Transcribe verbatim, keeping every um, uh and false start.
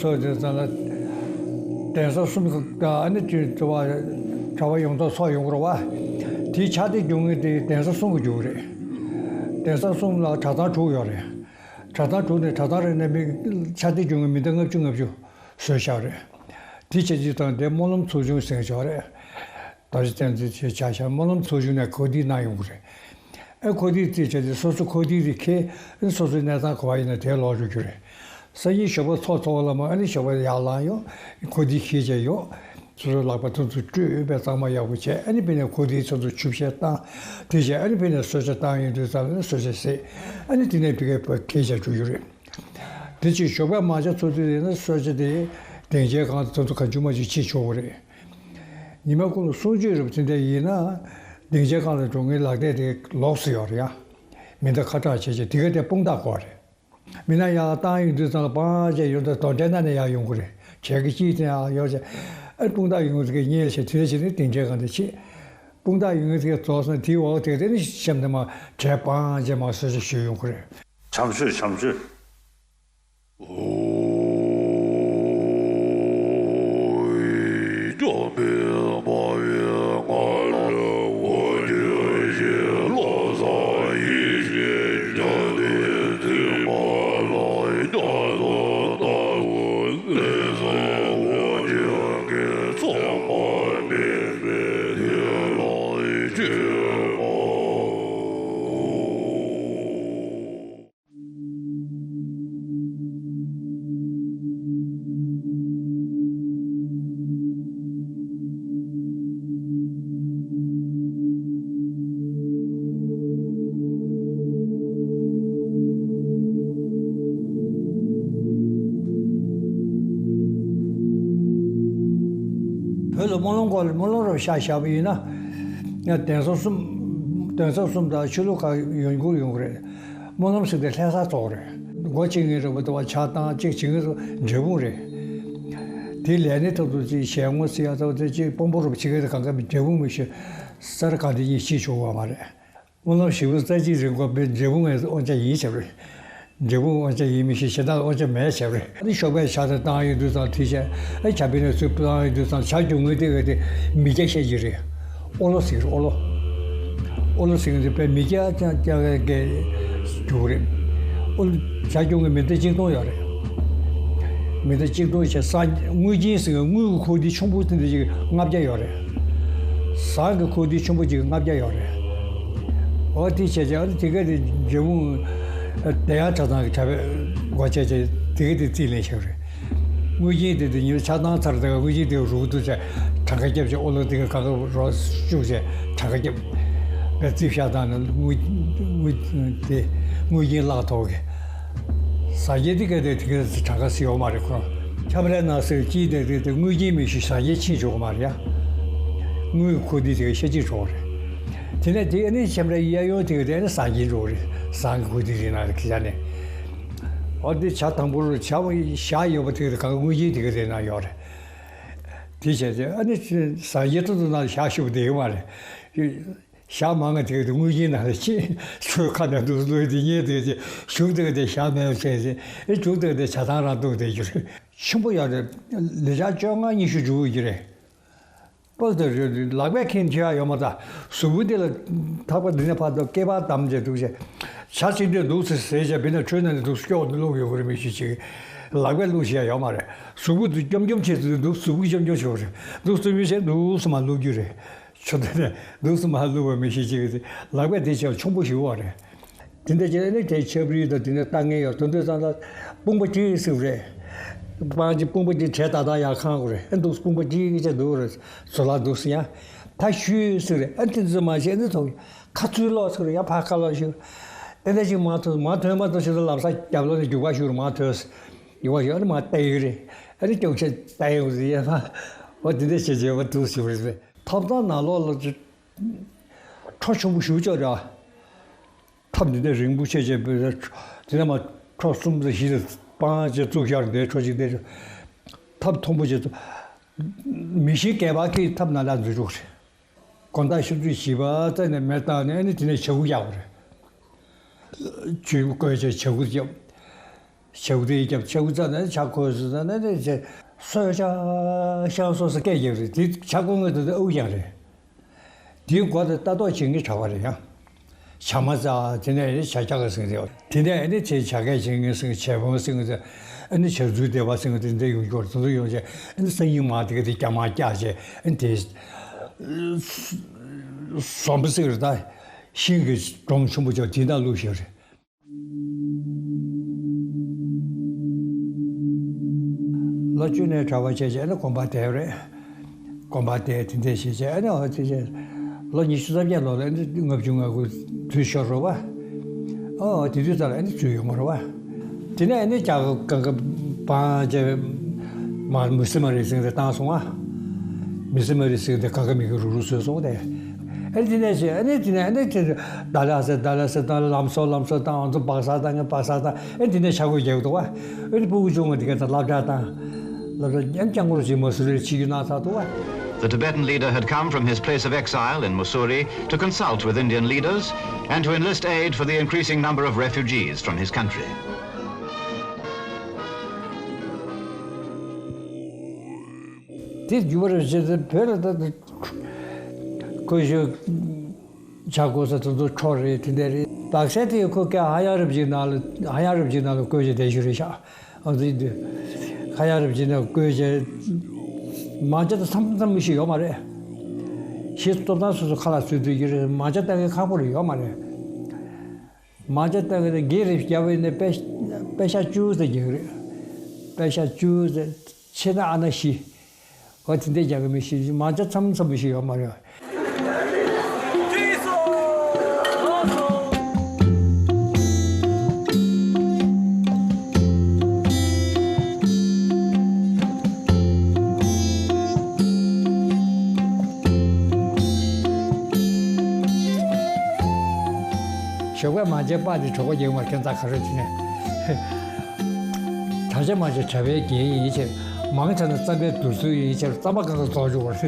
ཚོ་དེ་ཚོ་ལ་གདན་ས་གསུམ་ག་ཨ་ནི་དེ་ཚོ་བ་གྲྭ་པ་ཡོངས་རྫོགས་ཚོགས་ཡོང་གི་རེད་བ། དེའི་ཕྱག་དེབ་རྒྱུག་མཁན་དེ་གདན་ས་གསུམ་གྱིས་རྒྱུག་གི་རེད། གདན་ས་གསུམ་ལ་གྲྭ་ཚང་དྲུག་ཡོད་རེད། གྲྭ་ཚང་དྲུག་ནས་གྲྭ་ཚང་རེ་ནས་མི་ཕྱག་དེབ་རྒྱུག་མཁན་མི་འདི་ལྔ་བཅུ་ལྔ་བཅུ་བཟོས་བཞག་རེད། དེ་བྱས་ཅི་དང་དེ་སྨོན་ལམ་ཚོགས་ཆུང་ཟེར་ཞོག་རེད། རྡོ་རྗེ་གདན་འཛིན་ཆེ་ཆ་ཤ་སྨོན་ལམ་ཚོགས་ཆུང་ནས་གོ་སྒྲིག་གནང་ཡོང་གི་རེད། ཨེ་གོ་སྒྲིག་རྩིས་བྱས་ཏེ་སོ་སོ་གོ་སྒྲིག་རེ་ཁེ་སོ་སོའི་གནས་སྟངས་ག་བ་ཡིན་ན་དེ་ལོག་འགྲོ་རྒྱུ་རེད། སང་ཉིན་ཞོགས་པ་ཚོགས་ཚོགས་ལ་མ་ཨ་ནི་ཞོགས་པ་ཡར་ལངས་ཡོང་གོ་སྒྲིག་ཁེ་བྱས་ཡོང་། སོ་སོའི་ལག་པ་ཐུག་ཚུགས་བཀྲུས་པའི་གཙང་མ་ཡག་པོ་བྱས་ཨ་ནི་ཕི་ནས་གོ་སྒྲིག་ཚོགས་ཚུགས་ཆུ་བཤལ་བཏང་། དེ་བྱས་ཨ་ནི་ཕི་ནས་གསོལ་ཇ་བཏང་ཡོང་དུས་ཙམ་ལ་གསོལ་ཇ་ཟས། ཨ་ནི་དེ་ནས་ཕི་གའི་ཁེ་བྱས་འགྲོ་རྒྱུ་རེད། དེ་ཕྱིར་ཞོགས་པའི་མ་ཇ་ཚོགས་དུས་དེ་ན་གསོལ་ཇ་དེ་སྡིངས་ཆའི་སྒང་དུ་ཚོགས་ཚོགས་གང་བྱུང་མ་བྱུང་ཕྱིན་ཆོག་གི་རེད། ཉི་མ་ཀུན་ལ་གསུང་ཆོས་རབ་ཚིག་འདྲ་ཡིན་ན་སྡིངས་ཆའི་སྒང་ལ་འགྲོ་མཁན་ལག་དེབ་དེ་ལོགས་སུ་ཡོད་རེད་ཡ། མི་འདི་ཁ་གྲགས་བྱེད་ཆེད་དེ་ག་དེ་དཔུང་རྟགས་དགོས་རེད། མི་སྣ་ཡར་བཏང་ཡོང་དུས་ཙམ་ལ་པང་བྱས་ཡོང་དུས་དོ་འདྲེ་ན་ནས་ཡར་ཡོང་གི་རེད། བྱས་ཀྱི་ཅིས་དེ་ཡར་ཡོང་བྱས་ཨ་དཔུང་རྟགས་ཡོང་གི་དེ་ག་ཉེས་བྱས་དེ་བྱས་ནས་སྡིངས་ཆའི་སྒང་དེ་ཕྱིན། དཔུང་རྟགས་ཡོང་གི་དེ་ག་རྫོགས་སོང་དེའི་འོག་དེ་ག་དེ་ནི་གཤམ་དེ་མ་བྱས་པང་བྱས་མ་གསོལ་ཇ་ཞུས་ཡོང་གི་རེད། བྱམས་ཆོས་བྱམས་ཆོས། བོད་ལ་སྨོན་ལམ་སྐོར་ལ་སྨོན་ལམ་རབ་བཤད་བཞག་པ་ཡིན་ན། ཡང་གདན་ས་གསུམ། གདན་ས་གསུམ་དང་ཆོས་ལུགས་ཁག་ཡོང་གི་ཡོང་གི་རེད། སྨོན་ལམ་ཟེར་དེ་ལྷ་ས་ཚོགས་རེད། སྒོ་ཕྱེ་ངེས་རེད་པ་དུ་བ་ཆགས་སྡང་གཅིག་བྱེད་ངེས་སུ་འབྲས་སྤུངས་རེད། དེ་ལས་ནི་ཐོག་ཏུ་གཅིག་ཞལ་ངོ་ཟེར་ཡ་ཐོག་དེ་གཅིག་དཔང་པོ་རུ་བྱེད་མཁན་དེ་གང་ག་མི་འབྲས་སྤུངས་མི་ཤེས། ས་ར་གང་དེ་གཉིས་ཤེས་ཆོག་པ་མ་རེད། སྨོན་ལམ་ཞེ་པོ་རྩ་གཅིག་རིང་གོ་པའི་འབྲས་སྤུངས་ངས་དབང་ཆ་ཡིན་བྱས་རེད། འབྲས་སྤུངས་དབང་ཆ་ཡིན་མི་ཤེས་ཞེ་དྲག་དབང་ཆ་མེད་བྱས་རེད། ཨ་ནི་ཞོགས་པའི་ཇ་དེ་བཏང་ཡོང་དུས་ཙམ་དེ་བྱས་ཨ་ཇ་ཕི་ནས་ཚུར་བཏང་ཡོང་དུས་ཙམ་ཇ་རྒྱུག་ངོས་དེ་བས་དེ་མི་སྐྱ་བཤད་ཀྱི་རེད། ཨོ་ལོ་ཟེར་ཨོ་ལོ། ཨོ་ལོ་ཟེར་གྱི་དཔེ་མི་སྐྱ་ཀྱང་སྐྱ་བའི་སྐད་རྒྱུག་རེད། ཨོ་ལོ་ཇ་རྒྱུག་གི་མི་འདི་གཅིག་སྟོང་ཡོད་རེད། མི་འདི་གཅིག་སྟོང་བྱས་ས་དངུལ་ཆེན་ཟེར་གྱི་དངུལ་གྱི་ཁོག་དེ་ཆུང་པོ་དེ་འདྲ་ཞིག་ལྔ་བརྒྱ་ཡོད་རེད། ཟངས་ཀྱི་ཁོག་དེ་ཆུང་པོ་ཅིག་ལྔ་བརྒྱ་ཡོད་རེད། འོ་དེ་བྱས་བྱས་ཨ་ནི་དེ་ག་དེ་འབྲས་སྤུངས་བདེ་ཡག་གྲྭ་ཚང་གི་གྲྭ་པས་སྒོ་ཕྱེ་བྱས་དེ་ག་དེ་རྩིས་ལེན་བྱས་རེད། དངུལ་ཆེན་དེ་དེ་ཉིན་ཆགས་སྡང་ཚར་དེ་ག་དངུལ་ཆེན་དེ་རུག་ཏུ་བྱས་གྲངས་ཀ་བརྒྱབ་བྱས་ཨོ་ལོ་དེ་ག་ག་ག་རོ་བཅུག་བྱས་གྲངས་ཀ་བརྒྱབ་པའི་རྩིས་བཞག་སྟངས་ནི་དངུལ་དངུལ་དེ་དངུལ་ཆེན་བརླག་ཐོག་གི་ཟངས་ཆེན་དེ་ག་དེ་དེ་ག་དེ་གྲངས་ཀ་ཟེར་ཡོད་མ་རེད་ཁོ་རང་། ཁྱམས་རའི་ནང་གསེར་གྱི་དེ་དེ་དེ་དངུལ་ཆེན་མི་ཤེས་ཟངས་ཆེན་ཕྱིན་ཆོག་གི་མ་རེད་ཡ། དངུལ་གྱི་ཁོག་དེ་དེ་ག་ཤ་གཅིག་འགྲོ་གི་རེད། དེ་ནས་དེ་ནི་ཁྱམས་རའི་གཡས་གཡོན་དེ་ག་དེ་ནི་ཟངས་ཆེན་འགྲོ་གི་རེད། ཟངས་ཀྱི་ཁོག་དེ་དེ་ནང་ལ་ཁི་ཆ་ནས། འོ་དེ་ཇ་དང་པོ་རུ་ཇ་བཞག་ཡོད་པ་དེ་ག་དེ་ག་དངུལ་ཆེན་དེ་ག་དེ་ནང་ཡོད་རེད། དེ་བྱས་ཏེ་ཨ་ནི་ཟངས་ཆེན་ཏོག་ཏོག་ནང་ལ་ཞག་བཞུགས་པ་དེ་ཡོད་མ་རེད། ཞག་མང་ང་དེ་ག་དེ་དངུལ་ཆེན་ནང་ལ་ཕྱིན་ཚུར་ཁ་ནས་འདུག་བླུགས་དེ་ཉལ་དེ་ག་དེ་བཞུགས་དེ་ག་དེ་ཞག་མེད་པ་བྱས་ཏེ་ཨེ་བཞུགས་དེ་ག་དེ་ཇ་ཐང་རང་འདུག་བསྡད་རྒྱུ་རེད། ཆེན་པོ་ཡོད་རེད། ལི་ཅག་བཅོ་ལྔ་ཉི་ཤུ་འཇུག་གི་རེད། པགས་དེ་རེད་ལག་པས་ཁེངས་ཁྱེར་ཡ་ཡོད་མ་རེད། གཟུགས་པོ་དེ་ལ་ཐག་པ་འདི་ནས་ཕར་ཚུར་སྐེད་པ་བསྡམས་བྱས་འདུག་བྱས། ཇ་ཅིག་འདི་འདུག་སེ་ཟས་བྱས་བི་ན་ཁྲོད་ནང་ནས་འདུག་སྐྱོག་བླུགས་ཡོད་གི་རེད་མི་ཤེས་ཅིག་ལག་པས་བླུགས་ཤེས་ཡ་ཡོད་མ་རེད། གཟུགས་པོ་འདི་འཇོམས་འཇོམས་བྱས་ཏེ་འདུག་གཟུགས་པོ་འཇོམས་འཇོམས་བྱས་པ་རེད། འདུག་སེ་མི་བྱས་འདུག་སེ་མར་བླུགས་རྒྱུ་རེད། ཆུ་དེ་ནས་འདུག་སེ་མར་བླུགས་པ་མི་ཤེས་ཅིག་ལག་པས་དེ་བྱས་པ་ཆུང་པོ་ཞིག་བ་རེད། དེ་འདྲ་བྱས་ནས་དེ་ཆབ་རིལ་དང་དེ་འདྲ་ལྟ་ངན་ཡོད་དོན་དུ་ཙང་ལ་དཔུང་པ་གཅིག་ཟེར་རེད། སྤང་གཅིག་དཔུང་པ་གཅིག་བྲེ་ཏག་ཏག་ཡར་འཁང་དགོས་རེད། ཨ་འདུག་དཔུང་པ་གཅིག་བྱས་འདུག་རེད། ཟོ་ལ་འདུག་སེ་ཡང་ཐ་ཤུ་ཟེར་རེད། ཨ་དེ་ཚོ་མ་བྱས་ནས་ཐོག་ཁ་ཚུར་ལོག་ཟེར་རེད། ཡར་ཕར་ཁ་ལོག་ཞུ། དེ་འདྲ་ཅིག་མ་ཐོས་མ་ཐོས་མ་ཐོས་ཞེ་ད་ལབ་ས་རྒྱབ་ལོག་ནས་རྒྱུག་པ་ཞུ་རེད། མ་ཐོས་རྒྱུག་པ་ཞུ་ཨ་ནི་མ་བལྟ་ཡི་རེད། ཨ་ནི་སྐྱོགས་ཆ་བལྟ་ཡི་རེད། ཡ་ཧ་འོ་དེ་འདྲ་བྱས་བྱས་པ་འདུག་ཞུ་རེད། ཐབ་ཚང་ནང་ལོགས་ལ་ཁྲོ་ཆུང་པོ་ཞུ་ཅོག་རེད། ཐབ་འདི་འདྲ་རིང་པོ་བྱས་བྱས་པའི་དེ་ནས་མ་ཁྲོ་གསུམ་དང་བཞི་དང་སྤང་བྱས་བཙུགས་ཤར་འདས་ཁྲོ་གཅིག་འདས་ཐབ་མཐོན་པོ་བྱས་བཙུགས། མི་ཤེས་སྐལ་པ་གིས་ཐབ་ནང་ལ་འཛུལ་འགྲོ་གི་རེད། དགོང་དག་ཆུ་ཚོད་བཞི་པ་ཙམ་ནས་མེ་བཏང་ནས་ཨ་ནི་དེ་ནས་བྱ་འགུལ་རྒྱག་པ་རེད། ཇུས་བཀོད་བྱས་བྱ་འགུལ་རྒྱབ། ཤ་ཁུ་དེ་རྒྱབ་ཤ་ཁུ་རྩ་ནས་ཆ་ཁོས་སུ་ན་ནས་ནས་ཅེ་སོས་ཤ་ཤ་སོ་སོ་སྐད་རྒྱབ་རེད། དེ་ཆ་ཁོ་ངོས་དེ་ཨུ་ཡང་རེད། དེའི་སྒོ་དེ་ལྟ་རྟོག་བྱེད་མཁན་གྲྭ་པ་རེད་ཡང་། བྱ་མ་རྩ་དེ་ནས་ནི་བྱ་རྒྱག་གི་ཟེར་དེ་དེ་ནས་ནི་ཅེ་བྱ་སྐད་བྱེད་མཁན་ཟེར་བྱེད་ཕོང་ཟེར་དེ་ཨ་ནི་བྱ་རྫུས་སྡེ་པ་ཟེར་དེ་འདྲ་ཡོང་རྒྱུར་དེ་ཚོ་ཡོང་ཅེ་ཨ་ནི་སང་ཉིན་མ་དེ་ག་དེ་རྒྱ་མ་རྒྱག་ཅེ་ཨ་ནི་དེ་ཟོམ་པ་ཟེར་རེད་ད། ཤིང་གི་སྒྲོམ་ཆེན་པོ་ཅོག་དེ་ན་བླུགས་ཤིག་རེད། ལོ་བཅུ་ནས་གྲྭ་པ་བྱས་བྱས་ནས་དགོན་པ་དེ་རེད། དགོན་པ་དེ་དེ་འདྲས་བྱས་བྱས་ནས་ཨོ་དེ་བྱས། ལོ་ཉི་ཤུ་རྩ་བརྒྱད་ལོ་ལ་ནི་ལྔ་བཅུ་ང་དགུ་དུས་ཤོར་རོ་བ། ཨོ་དེ་དུས་ཙམ་ལ་ནི་ཚུད་ཡོང་མ་རོ་བ། དེ་ནས་ནི་རྒྱ་གར་གང་ག་བང་བྱས་མ་མུ་སི་མ་རེ་ཟིང་རེ་བཏང་སོང་བ། མུ་སི་མ་རེ་ཟིང་དེ་ག་ག་མི་གི་རུ་རུ་བཟོས་སོང་དེ། ཨེ་དེ་ནས་ཅི་ཨེ་ནས་དེ་ནས་ཨེ་ནས་དེ་ད་ལ་སེ་ད་ལ་སེ་དང་ལམ་སོ་ལམ་སོ་དང་ང་ཚོ་སྦག་ས་དང་ངས་སྦག་ས་དང་ཨེ་དེ་ནས་ཤ་ཁོས་རྒྱག་འདུག་བ། ཨེ་ནས་སྤུ་གུ་ཆུང་ངུ་དེ་ག་ད་སློབ་གྲྭ་དང་སློབ་གྲྭ་ཉམས་རྐྱང་འཁོར་ཅིག་མ་སུ་རེ་ཆི་རྒྱུ་ན་ཚ་འདུག་བ། The Tibetan leader had come from his place of exile in Mussoorie to consult with Indian leaders and to enlist aid for the increasing number of refugees from his country. དེ་རྒྱུ་བ་རེ་བྱེད་དེ་བོད་ལ་ད་ཁོས་ཤོད། བྱ་དགོས་ས་དེ་ཚོ་འཕྲོ་རེད་དེ་འདྲ་རེད། བག་ཚད་དེ་ཁོ་ཀ་ཧ་ཡང་རབ་ཅིག་ནང་ལ་ཧ་ཡང་རབ་ཅིག་ནང་ལ་བཀོལ་བྱས་བསྡད་ཞུ་རེད་ཤག་ཨ་ཙི་འདི་ཧ་ཡང་རབ་ཅིག་ནང་བཀོལ་བྱས་མང་ཆེ་ད་མཚམས་མཚམས་མི་ཤེས་ཡོད་མ་རེད། ཤེས་སྟོབས་དང་སོ་སོ་ཁ་ལ་ཚུད་དུ་ཡོད་རེད། མང་ཆེ་ད་གི་ཁག་པོ་རེད་ཡོད་མ་རེད། མང་ཆེ་ད་གི་དགེ་རེ་བརྒྱབ་པ་ཡིན་ན་དཔེ་དཔེ་ཤག་བཅུ་ཙམ་རྒྱག་གི་རེད། དཔེ་ཤག་བཅུ་ཙམ་ཆེ་ན་ཨ་ན་བཞི། འོ་དེ་འདྲས་རྒྱག་གི་མི་ཤེས་མང་ཆེ་མཚམས་མཚམས་མི་ཤེས་ཡོད་མ་རེད། ཞོགས་པ་མ་བྱས་པ་དེ་གྲོད་ཁོག་རྒྱག་མ་ཁྱེད་ཚ་ག་རེ་བྱས་ནས། གྲྭ་ཆ་མ་བྱས་གྲྭ་པའི་རྒྱན་ཡིན་ཕྱིར། མང་ཆ་ན་རྩམ་པའི་དུག་སུལ་ཡིན་ཕྱིར་རྩམ་པ་གང་ག་རྫོགས་འཇུག་པ་རེད།